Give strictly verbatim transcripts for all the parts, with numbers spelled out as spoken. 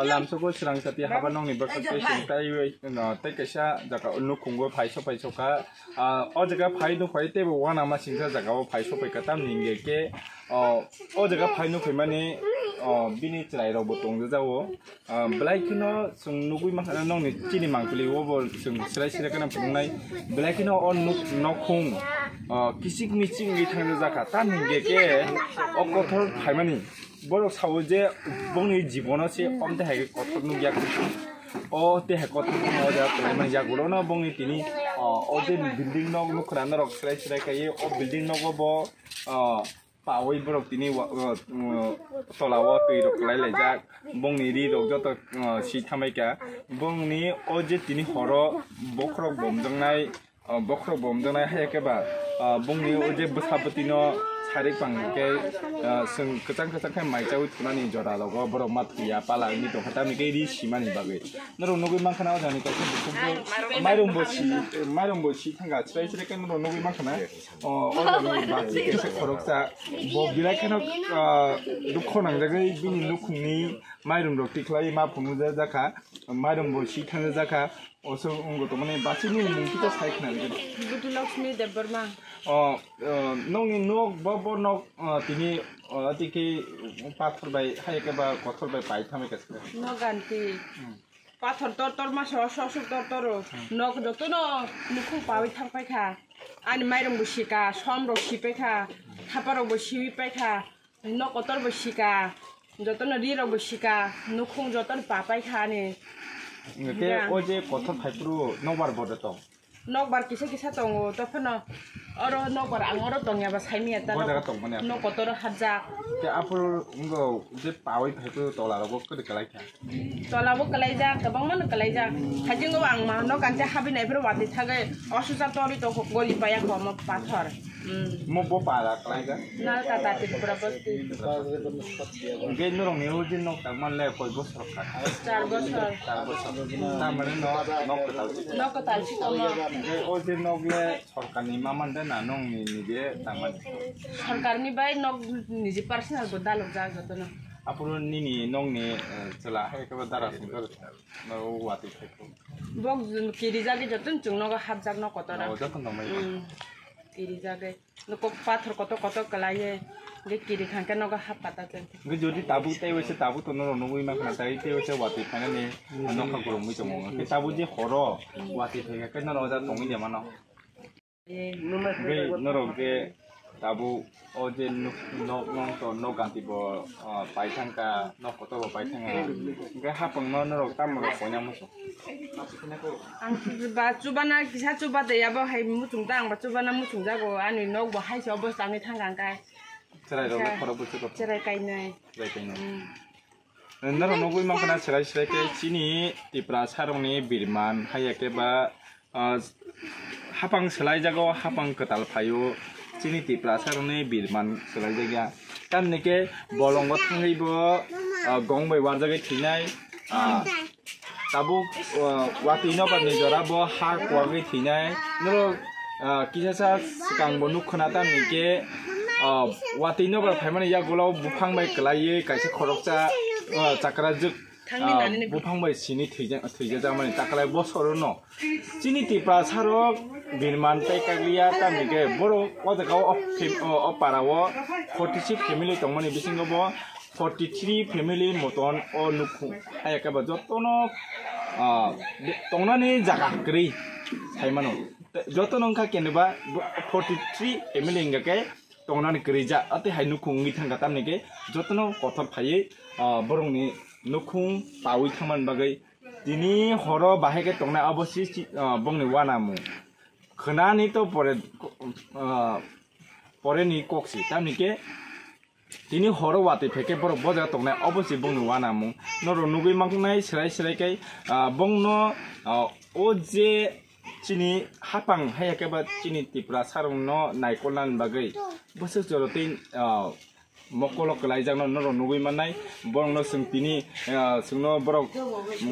Lamsoko srang sati haba nongni bwkhak tei chwng taiwi, no, tei kaisa jaga nukhungo phai sopai soka. Ah, o jaga phai nukhai teibo uanama singsa jagao phai sopai ka, tamni hingke ke, oh, o jaga phai nukhaimani, oh, bini chwrairokbo tongjajago. Ah, belai kheno chwng nugwi mankha nongni chini mangpili obo chwng srai srai kheno phunuknai. Belai kheno o nuk-, nokhung, ah, kichik michik wngwi thangjak kha. Tamni hingke ke o kothor phaimani borok sao je bongni jibono se om te hai kothor nukya. O te hai kothor nukya, o jaga tongmani yagulono bongni tini, ah, o je building nok nukhwna norok srai srai kaiwi o building nogo bo, ah, pawi borok tini wa-, uh, uh, tola o twi rok kwlai laijak, bongni ri rok joto, uh, si thamai ka, bongni o je tini horo bokhorok bomjaknai, uh, bokhorok bomjaknai hai khe ba, uh, bongni o je bwsa bwtwi no sarik pang khe, uh, chwng kwchang kwchang khe mai chawi thunani jora rogo borok ma thwiya pala wngwi tongkha tamni khe ri simani bagwi. Norok nugwi mankha na o jani kaisa bukhuk bo mairung bo si, mairung bo si thangkha, chwrai chwrai khe norok nugwi mankha na. O, o jaga ni bati kaisa khoroksa. Bo belai kheno, ah, dukho nangjagwi bini nukhungni mairum rok tikhlai ma phunukjak jakha. Mairum bo si thangjak jakha. Oso wngbo tongmani bati ni mung kita sai khna. Budu Lakshmi Debbarma. O, o, nokni nok bo, bo nok, o, tini, o, tiki pathor bai, hai khe ba kothor bai pai thamai kaisa. Nok ganti. Hmm. Pathor tor tor ma so, so, so tor tor o. Hmm. Nok jotono nukhung pawi thang pai kha. Ani mairung bo sika, som rok si pai kha, thapa rok bo siwi pai kha, nok kotor bo sika, jotono ri rok bo sika, nukhung jotono pa pai kha ani. Hingke o je kothor phaiphuru nokbar bo de tong? Nokbar kisa kisa tongo, tophano oro nokbar ang oro tongya ba saimanya ta. Bo jaga tongmani. Nok kotor hapjak. Ke aphuru wngkha je pawi phaiphuru tola rogo kwrwi kwlai kha. Tola bo kwlaijak, kwbangma no kwlaijak. Hajingo ang ma no kancha habwi nai phuru watwi thagwi osusa torwi tongkho goli paya kho omo pathor. Hmm. Mo bo para kwlaijak? Nalkata Tripura bosti. Hingke norok ni o je nok tangma le koi bosor kha? Char bosor. Char bosor. Tamani no nok kwtal si. Nok kwtal si komo. Hingke o je nok le sorkar ni ma man de na nong ni nije tangmani? Sorkar ni bai nok niji personal bo dalok jak jotono. Aphuru nini nokni, eh, chwla hai khe bo dara songkar no watwi phai kho. Bok kirijagwi joto chwng nogo hapjak no kotor. Oh, joto no mai. Hmm. Kirijagwi. Nokok pathor kotor kotor kwlaiwi. Ge kiri khangkhe nogo hap kata chwng. Ge jodi tabuk tei waisa tabuk to norok nugwi mankha, tei tei waisa watwi phainani nokha goromwi tongo. Khe tabuk je horo watwi phaikha khe norok oja tongwi de mano. Hingke norok ke tabuk o je nuk, nok, nok to, nok ganti bo, ah, paithangkha, nok kotor bo paithangkha. Hingke hapang no norok tamo rok koina muchung? Ang ba chubana kisa chuba de abo hai muchung ta, ang ba chubana muchung jago, ani nok bo hai se obo tangwi thangkha hingke. Chwrai rok le khorok bwswk rok? Chwrai kainwi. Chwrai kainwi. Hmm. Norok nugwi mankha na chwrai chwrai khe chini Tiprasa rokni birman haiya khe ba, ah, hapang swlaijago, hapang kwtal phaio chini Tiprasa rokni birman swlaijakya. Tamni khe bolongo thangwi bo, ah, gong bai warjagwi thwinai, ah, tabuk, ah, watwi nobar ni jora bo ha kwagwi thwinai. Norok, ah, kisasa swkang bo nuk khna tamni khe, ah, watwi nobar phaimani yagulo buphang bai kwlaiwi kaisa khoroksa, ah, chakra jwk, ah, buphang bai sini thwija-, thwijajakmani taklai bosorono. Chini Tiprasa rok birman tei kakliya tamni khe borok o jaga o fam-, o, o para o forty six family tongmani bisingo bo forty three family moton o nukhung haiya khe ba jotono, ah, tongnani jaga kwrwi sai mano. Jotono wngkha khe ba forty three family hingkha khe tongnani kwrwi ja, atwi hai nukhung wngwi thangkha tamni khe jotono kothor phaiwi, ah, borokni nukhung pawi thangmani bagwi tini horo bahai khe tongnai abo si, si, ah, bongni uanamung khwnani to pore, ah, poreni kok si tamni khe tini horo watwi phaikhe borok bo jaga tongnai obo se bongni uanamung. Norok nugwi mankhnai swrai swrai khe, ah, bongno, ah, o je chini hapang haiya khe ba chini Tiprasa rokno naikolnani bagwi bwswk jorotwi, ah, mokolo kwlaijakno norok nugwi mannai. Borokno chwng tini, ah, chwngno borok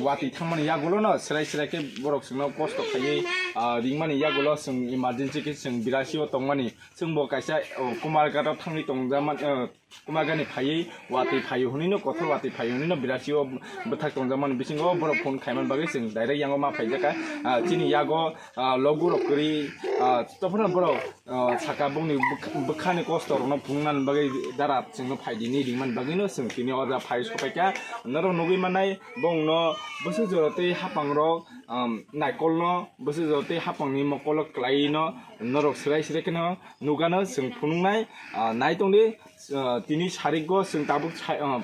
watwi thangmani yagulono swrai swrai khe borok chwngno kosto khaiwi, ah, ringmani yagulo chwng emergency khe chwng birasio tongmani. Chwngbo kaisa, oh, Kumarghat o thangwi tongjaman, oh, Kuma gani phaiwi watwi phaiwi hwnwi no, kothor watwi phaiwi hwnwi no birat si o bwthak tongjakmani bisingo borok phone khaiman bagwi chwng direct yango ma phaijakha. Ah, chini yago, ah, logu rok kwrwi, ah, tobphano borok, ah, saka bongni bwkha-, bwkhani kosto rokno phunuknani bagwi dara chwngno phaidi hinwi ringmani bagwino chwng tini o jaga phai sopaikha. Norok nugwi mannai bongno bwswk jora tei hapang rok, um, naikolno bwswk jora tei hapangni mokolo kwlai no norok swrai swrai kheno nugano chwng phunuknai, ah, nai tongdi, ah, tini sarikgo chwng tabuk sai-, ah,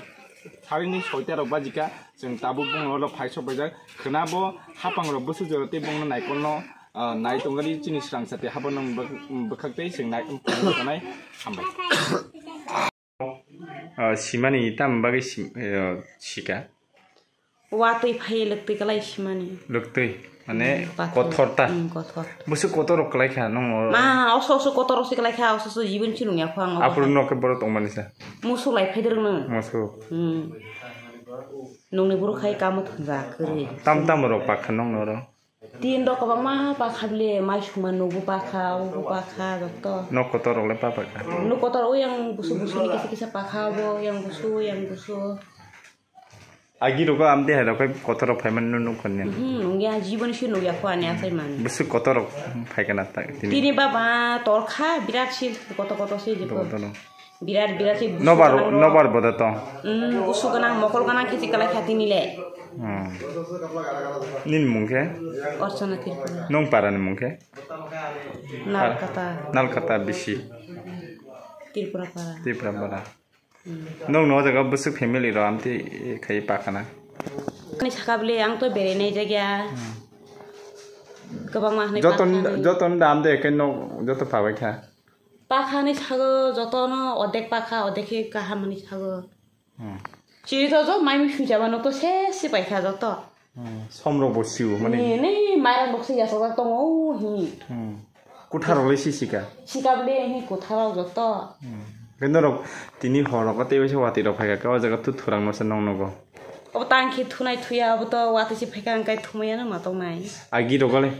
sarikni soita rok bajikha chwng tabuk bongno oro phai sopaijak khwna bo hapang rok bwswk jora tei bongno naikolno, ah, nai tongani chini swrang sati habo nang bwk-, bwkhak tei chwng nai phunuknai hambai. Ah, simani tamo bagwi sim-, eh, sika? Watwi phai lwktwi kwlai simani. Lwktwi, mane hmm, pathor. Kothor ta? Hmm, kothor. Bwswk kotor rok kwlai kha nung o? Ma, oso oso kotor rok se kwlai kha, oso oso jibon si nung ya kho ang. Aphuru no khe borok tongmani sa? Musuk lai phai dirok no. Musuk. Hmm. Nungni buru khai kamo thwngjak kwrwi. Tam tam rok pakha nung no ro? Tin rok kwbangma pakha bile, mai suma nugo pakha, ugo pakha, joto. Nok kotor rok le pa pakha? Nok kotor o yang busu busu ni kisa kisa pakha bo, yang busu, yang busu. Agi rogo amde hai rok kotor rok phaiman no nuk kanya. Hmm, nungya jibon si nungya kho ani asai man. Busu kotor rok phai kana ta tini. Tini baba torkha birat si kotor kotor si jibon. Kotor rok. Birat, birat se gusu Nobar, gwnang rok. Nobar boda tong. Hmm, gusu gwnang, mokol gwnang khe se kwlai kha tini le. Hmm. Nini mung khe? Orchana Tripura. Nung para ni mung khe? Nalkata. Nalkata bisi. Tripura para. Tripura para. Hmm. Nung no jaga bwswk family ro amti khai pakana. Ani saka bwle ang to berai nai jagya. Hmm. Kwbangma hwnwi Joton, pakha ni. Joton da amde ke no joto pabai kha. Pakha ni sago jotono odek pakha, odek khe kaham ni sago. Hmm. Chiri to jo mai mi sui jaba no to se se pai kha joto. Hmm. Som rok bo siu mani. Ni, ni, mairang bok se yasajak tongo, o, hi. Hmm. Kutha rok le si sika? Sika bole, hi, kutha rok joto. Hmm. Khe norok tini hor rok tei waisa watwi rok phai kha, o jaga tu thurang no se nong nogo. Obo tang khe thunai thuya, obo to watwi se phai kha, ang kai thumai ya no ma tong nai. Agi rok le?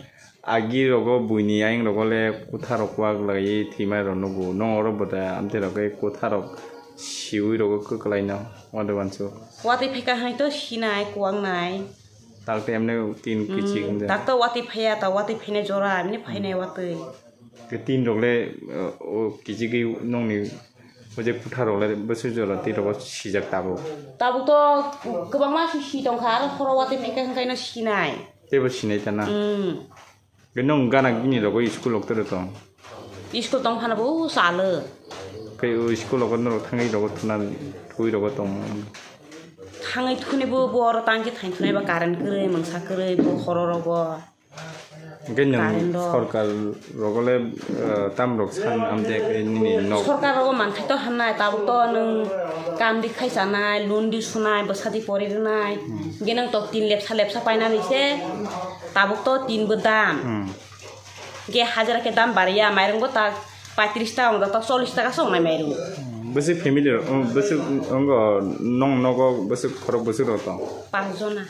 Agi rogo buini ayang rogo le kutha rok kwak lai thwimai rok nugo. Nong oro bo da amte rok khe kutha rok siwi rogo kwklai no wade wansuk. Watwi phai kha hai to sinai kwak nai. Tak te emne tin kichik Hmm, hinjak. Tak to watwi phaiya ta watwi phainai jora emne phainai watwi. Ke tin rok le, uh, o kichigwi nongni o je kutha rok le bwswk jora tin rogo sijak tabuk. Tabuk to kwbangma si si tongkha aro horo watwi phai kha hwnkhe no sinai. Teibo sinai ta na? Hmm. Ke nong gana gini rogo school rok toro tong? School tong phano bo salo. Ke o school rok norok thangwi rogo thuna thui rogo tong. Thangwi thuni bo, bo oro tang khe thain thunai ba current kwrwi, mungsa kwrwi bo horo rogo. Ke nong Current rok. Sorkar rogo le, eh, tam rok san amde ke nini nok. Sorkar rogo man khai to hamnai, tabuk to nung kam di khai chanai, loan di sunai, bwsa di pori rwnai. Hmm. Ge nang to tin lepsa lepsa painani se, tabuk to tin bo dam. Hmm. Ge hajara khe dam bariya, mairung bo tak paitris taka wng, tak chollish taka se wngnai mairung. Hmm, bwswk family rok, um, bwswk wng, nong nogo bwswk khorok bwswk rok tong? Panch jona.